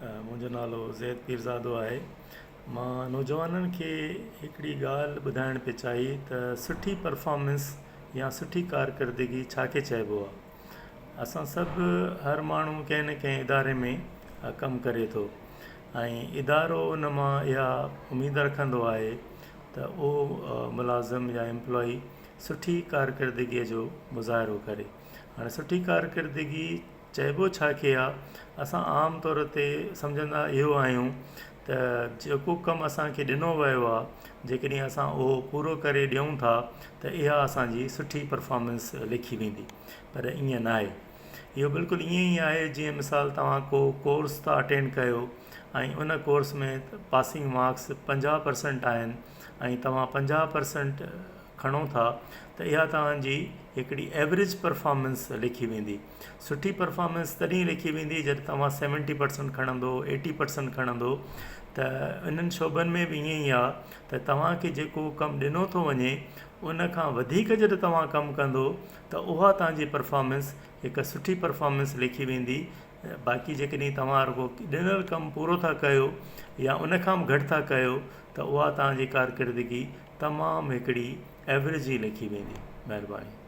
منهنجو نالو زيد پيرزادو آهي. مان نوجوانن کي هڪڙي ڳالهه ٻڌائڻ پئي چاهي ته سٺي پرفارمنس يا سٺي ڪارڪردگي ڇا کي چئبو آهي. اسان سڀ هر ماڻهو ڪنهن نه ڪنهن اداري ۾ ڪم ڪري ٿو ۽ ادارو ان مان اها اميد رکندو آهي ته اهو ملازم يا امپلائي سٺي ڪارڪردگيء جو مظاهرو ڪري. هاڻي سٺي ڪارڪردگي چئبو ڇا کي آ؟ اسان عام طور تي سمجهندا اهو آهيون ته جيڪو ڪم اسان کي ڏنو ويو آ جيڪڏهن اسان اهو پورو ڪري ڏيون ٿا ته اها اسان جي سٺي پرفارمنس ليکي ويندي پر ائين ناهي اهو بلڪل ائين ئي آهي جيئن مثال توهان ڪو ڪورس ٿا اٽينڊ ڪيو ۽ ان ڪورس ۾ پاسنگ مارڪس 50 پرسنٽ آهن ۽ توهان 50 پرسنٽ کڻو ٿا ته اها توهان جي هڪڙي ايوريج پرفارمنس ليکي ويندي. سٺي پرفارمنس تڏهن ليکي ويندي جڏهن توهان سيونٽي پرسنٽ کڻندو ايٽي پرسنٽ کڻندو ته انهن شعبن ۾ به ائين ئي آهي ته توهان کي جيڪو ڪم ڏنو ٿو وڃي ان کان وڌيڪ جڏهن توهان ڪم ڪندو ته اها توهان جي پرفارمنس هڪ سٺي پرفارمنس ليکي ويندي باقي جيڪڏهن توهان رڳو ڏنل ڪم پورو ٿا ڪيو يا ان کان به گهٽ ٿا ڪيو ته اها توهان جي ڪارڪردگي تمام هڪڙي ايوريج ئي ليکي ويندي. مهرباني.